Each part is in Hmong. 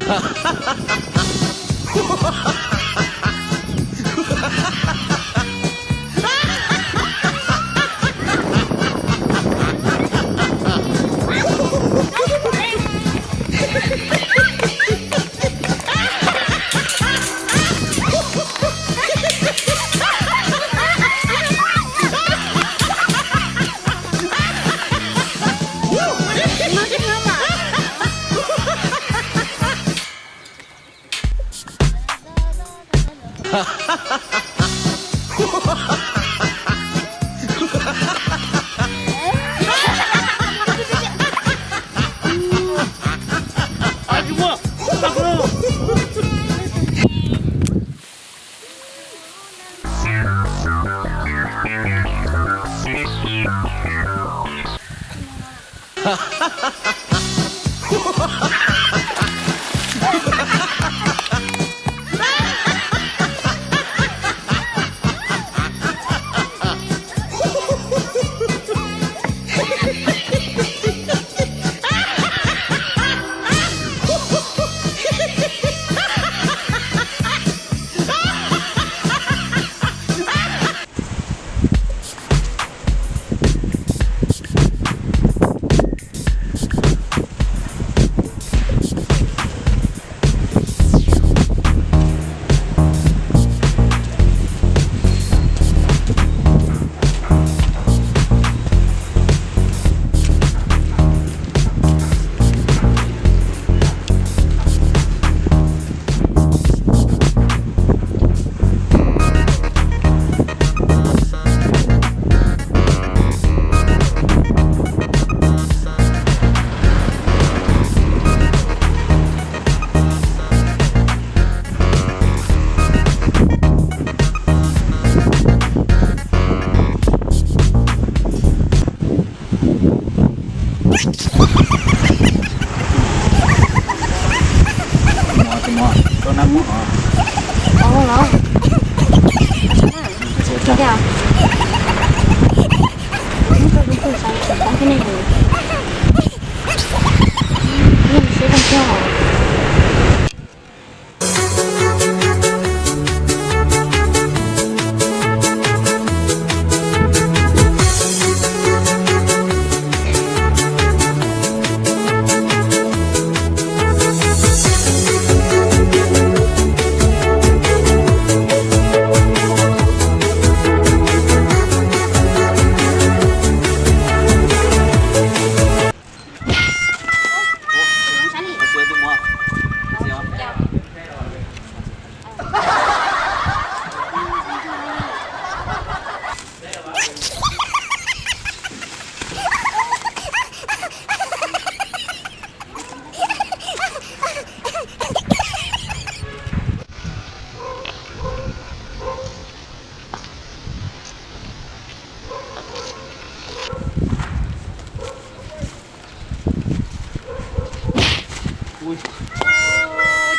Ua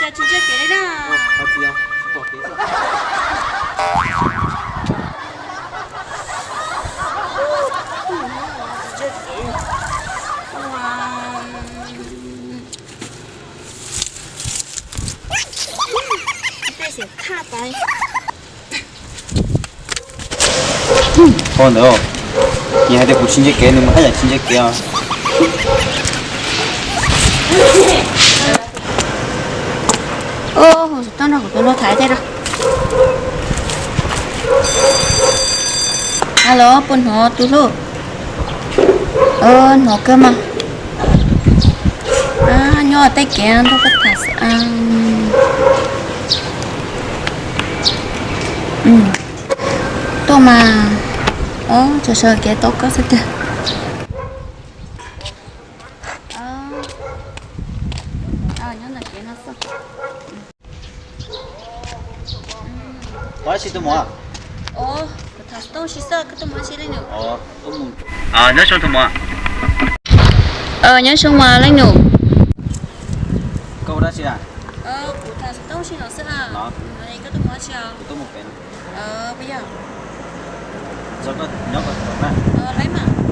cas tsis ntsiag kev li na? Tej xiam thaj tas. Koj ntawd, nws hais tias kuv tsis ntsiag kev, nws mas haj yam tsis ntsiag kev os. Ub, hu xov tooj nrog kuv tus hlub tham thiab. Alo, puas hnov tus hlub? Hnov kawg mas. Nyob tej kev nrog koj tham xwb. Tuaj mas. Os, tsaws sawv kev tau koj xwb tiag. Nyob ntawm kev no xwb. Ua dab tsi tus muam? Kuv tham xov tooj ua si xwb, koj tuaj mus ua dab tsi leej nus? Nyob zoo tus muam. Nyob zoo mas leej nus. Koj ua dab tsi na? Kuv tham xov tooj ua si no xwb. Koj tuaj mus ua dab tsi? Puas yog? Nyob kom tau na. Laib mas.